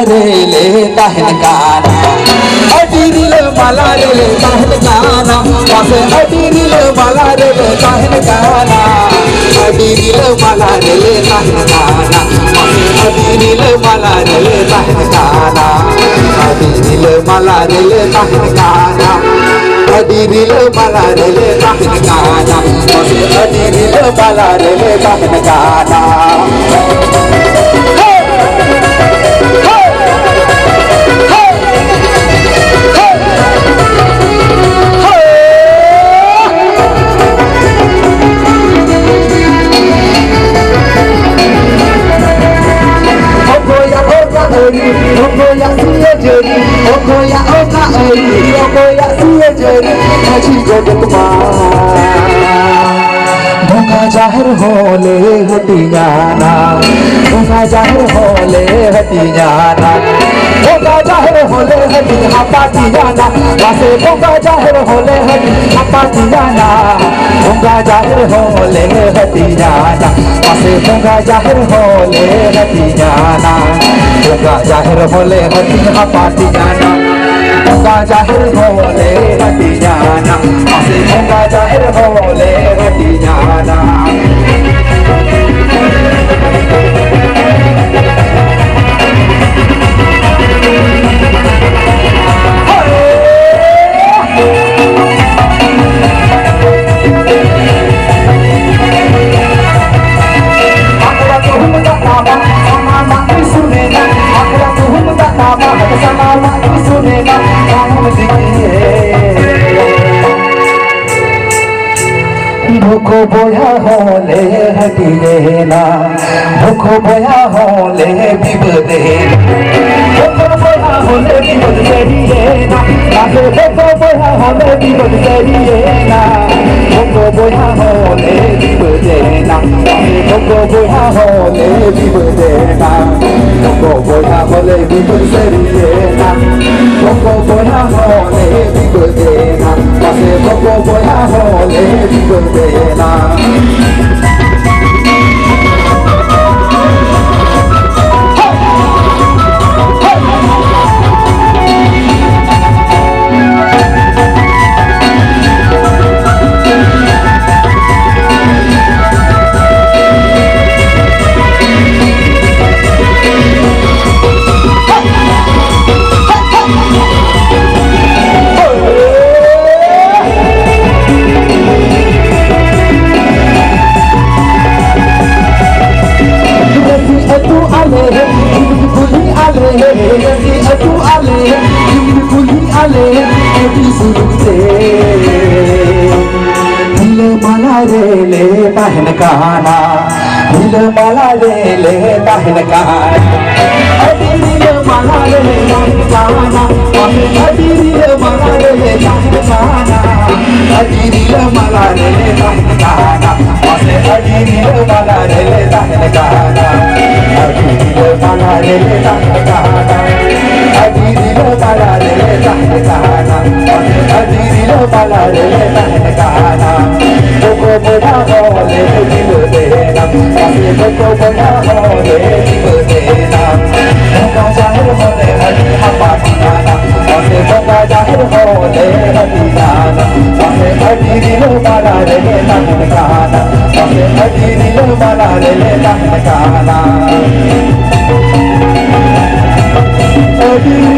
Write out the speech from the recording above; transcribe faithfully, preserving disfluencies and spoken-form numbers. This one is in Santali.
ᱨᱮᱞᱮ ᱛᱟᱦᱮᱱ ᱠᱟᱱᱟ᱾ ᱟᱹᱰᱤ ᱨᱤᱞᱟᱹᱢᱟᱞᱟ ᱨᱮᱞᱮ ᱛᱟᱦᱮᱱ ᱠᱟᱱᱟ᱾ ᱢᱟᱥᱮ ᱟᱹᱰᱤ ᱨᱤᱞᱟᱹᱢᱟᱞᱟ ᱨᱮᱞᱮ ᱛᱟᱦᱮᱱ ᱠᱟᱱᱟ᱾ ᱟᱹᱰᱤ ᱨᱤᱞᱟᱹᱢᱟᱞᱟ ᱨᱮᱞᱮ ᱛᱟᱦᱮᱱ ᱠᱟᱱᱟ᱾ ᱢᱟᱥᱮ ᱟᱹᱰᱤ ᱨᱤᱞᱟᱹᱢᱟᱞᱟ ᱨᱮᱞᱮ ᱛᱟᱦᱮᱱ ᱠᱟᱱᱟ᱾ ᱟᱹᱰᱤ ᱨᱤᱞᱟᱹᱢᱟᱞᱟ ᱨᱮᱞᱮ ᱛᱟᱦᱮᱱ ᱠᱟᱱᱟ᱾ ᱟᱹᱰᱤ ᱨᱤᱞᱟᱹᱢᱟᱞᱟ ᱨᱮᱞᱮ ᱛᱟᱦᱮᱱ ᱠᱟᱱᱟ᱾ ᱢᱟᱥᱮ ᱟᱹᱰᱤ ᱨᱤᱞᱟᱹᱢᱟᱞᱟ ᱨᱮᱞᱮ ᱛᱟᱦᱮᱱ ᱠᱟᱱᱟ᱾ ᱚᱠᱚᱭᱟᱜ ᱚᱠᱟ ᱟᱹᱨᱤ, ᱚᱠᱚᱭᱟᱜ ᱥᱤᱭᱟᱹ ᱡᱟᱹᱨᱤ, ᱚᱠᱚᱭᱟᱜ ᱚᱠᱟ ᱟᱹᱨᱤ, ᱚᱠᱚᱭᱟᱜ ᱥᱤᱭᱟᱹ ᱡᱟᱹᱨᱤ, ᱢᱟᱹᱡᱷᱤ ᱜᱚᱰᱮᱛ ᱢᱟ᱾ ᱵᱚᱸᱜᱟ ᱡᱟᱦᱮᱨ ᱦᱚᱸᱞᱮ ᱦᱟᱹᱴᱤᱧᱟᱱᱟ, ᱵᱚᱸᱜᱟ ᱡᱟᱦᱮᱨ ᱦᱚᱸᱞᱮ ᱦᱟᱹᱴᱤᱧᱟᱱᱟ, ᱵᱚᱸᱜᱟ ᱡᱟᱦᱮᱨ ᱦᱚᱸᱞᱮ ᱦᱟᱹᱴᱤᱧ ᱦᱟᱯᱟᱴᱤᱧᱟᱱᱟ, ᱢᱟᱥᱮ ᱵᱚᱸᱜᱟ ᱡᱟᱦᱮᱨ ᱦᱚᱸᱞᱮ ᱦᱟᱹᱴᱤᱧ ᱦᱟᱯᱟᱴᱤᱧᱟᱱᱟ, ᱵᱚᱸᱜᱟ ᱡᱟᱦᱮᱨ ᱦᱚᱸᱞᱮ ᱦᱟᱹᱴᱤᱧᱟᱱᱟ, ᱢᱟᱥᱮ ᱵᱚᱸᱜᱟ ᱡᱟᱦᱮᱨ ᱦᱚᱸᱞᱮ ᱦᱟᱹᱴᱤᱧᱟᱱᱟ, ᱵᱚᱸᱜᱟ ᱡᱟᱦᱮᱨ ᱦᱚᱸᱞᱮ ᱦᱟᱹᱴᱤᱧ ᱦᱟᱯᱟᱴᱤᱧᱟᱱᱟ᱾ ᱵᱚᱸᱜᱟ ᱡᱟᱦᱮᱨ ᱦᱚᱸᱞᱮ ᱦᱟᱹᱴᱤᱧᱟᱱᱟ, ᱢᱟᱥᱮ ᱵᱚᱸᱜᱟ ᱡᱟᱦᱮᱨ ᱦᱚᱸᱞᱮ ᱦᱟᱹᱴᱤᱧᱟᱱᱟ᱾ ᱵᱚᱠᱚ ᱵᱚᱭᱦᱟ ᱦᱚᱸᱞᱮ ᱦᱟᱹᱴᱤᱧᱮᱱᱟ, ᱵᱚᱠᱚ ᱵᱚᱭᱦᱟ ᱦᱚᱸᱞᱮ ᱵᱤᱵᱟᱹᱫᱮᱱᱟ, ᱵᱚᱠᱚ ᱵᱚᱭᱦᱟ ᱦᱚᱸᱞᱮ ᱵᱤᱵᱟᱹᱫ ᱥᱟᱹᱨᱤᱭᱮᱱᱟ, ᱟᱞᱮ ᱵᱚᱠᱚ ᱵᱚᱭᱦᱟ ᱦᱚᱸᱞᱮ ᱵᱤᱵᱟᱹᱫ ᱥᱟᱹᱨᱤᱭᱮᱱᱟ, ᱵᱚᱠᱚ ᱵᱚᱭᱦᱟ ᱦᱚᱸᱞᱮ ᱵᱤᱵᱟᱹᱫᱮᱱᱟ, ᱟᱞᱮ ᱵᱚᱠᱚ ᱵᱚᱭᱦᱟ ᱦᱚᱸᱞᱮ ᱵᱤᱵᱟᱹᱫᱮᱱᱟ, ᱵᱚᱠᱚ ᱵᱚᱭᱦᱟ ᱦᱚᱸᱞᱮ ᱵᱤᱵᱟᱹᱫ ᱥᱟᱹᱨᱤᱭᱮᱱᱟ, ᱵᱚᱠᱚ ᱵᱚᱭᱦᱟ ᱦᱚᱸᱞᱮ ᱵᱤᱵᱟᱹᱫᱮᱱᱟ, ᱢᱟᱥᱮ ᱵᱚᱠᱚ ᱵᱚᱭᱦᱟ ᱦᱚᱸᱞᱮ ᱵᱤᱵᱟᱹᱫᱮᱱᱟ᱾ ᱛᱟᱦᱮᱱ ᱠᱟᱱᱟ, ᱨᱤᱞᱟᱹᱢᱟᱞᱟ ᱨᱮᱞᱮ ᱛᱟᱦᱮᱱ ᱠᱟᱱᱟ᱾ ᱟᱹᱰᱤ ᱨᱤᱞᱟᱹᱢᱟᱞᱟ ᱨᱮᱞᱮ ᱛᱟᱦᱮᱱ ᱠᱟᱱᱟ, ᱟᱹᱰᱤ ᱨᱤᱞᱟᱹᱢᱟᱞᱟ ᱨᱮᱞᱮ ᱛᱟᱦᱮᱱ ᱠᱟᱱᱟ᱾ ᱟᱹᱰᱤ ᱨᱤᱞᱟᱹᱢᱟᱞᱟ ᱨᱮᱞᱮ ᱛᱟᱦᱮᱱ ᱠᱟᱱᱟ, ᱢᱟᱥᱮ ᱟᱹᱰᱤ ᱨᱤᱞᱟᱹᱢᱟᱞᱟ ᱨᱮᱞᱮ ᱛᱟᱦᱮᱱ ᱠᱟᱱᱟ᱾ ᱟᱹᱰᱤ ᱨᱤᱞᱟᱹᱢᱟᱞᱟ ᱨᱮᱞᱮ ᱛᱟᱦᱮᱱ ᱠᱟᱱᱟ, ᱟᱹᱰᱤ ᱨᱤᱞᱟᱹᱢᱟᱞᱟ ᱨᱮᱞᱮ ᱛᱟᱦᱮᱱ ᱠᱟᱱᱟ, ᱢᱟᱥᱮ ᱟᱹᱰᱤ ᱨᱤᱞᱟᱹᱢᱟᱞᱟ ᱨᱮᱞᱮ ᱛᱟᱦᱮᱱ ᱠᱟᱱᱟ᱾ ᱵᱚᱠᱚ ᱵᱚᱭᱦᱟ ᱦᱚᱲ ᱞᱮ ᱡᱤᱞᱟᱹ ᱛᱟᱦᱮᱱᱟ, ᱢᱟᱥᱮ ᱵᱚᱠᱚ ᱵᱚᱭᱦᱟ ᱦᱚᱲ ᱞᱮ ᱡᱤᱞᱟᱹ ᱛᱟᱦᱮᱱᱟ᱾ ᱵᱚᱸᱜᱟ ᱡᱟᱦᱮᱨ ᱦᱚᱸᱞᱮ ᱟᱹᱰᱤ ᱦᱟᱯᱟᱴ ᱠᱟᱱᱟ, ᱢᱟᱥᱮ ᱵᱚᱸᱜᱟ ᱡᱟᱦᱮᱨ ᱦᱚᱸᱞᱮ ᱟᱹᱰᱤ ᱜᱟᱱ, ᱢᱟᱥᱮ ᱟᱹᱰᱤ ᱨᱤᱞᱟᱹᱢᱟᱞᱟ ᱨᱮᱞᱮ ᱛᱟᱦᱮᱱ ᱠᱟᱱᱟ, ᱢᱟᱥᱮ ᱟᱹᱰᱤ ᱨᱤᱞᱟᱹᱢᱟᱞᱟ ᱨᱮᱞᱮ ᱛᱟᱦᱮᱱ ᱠᱟᱱᱟ᱾ ᱟᱹᱰᱤ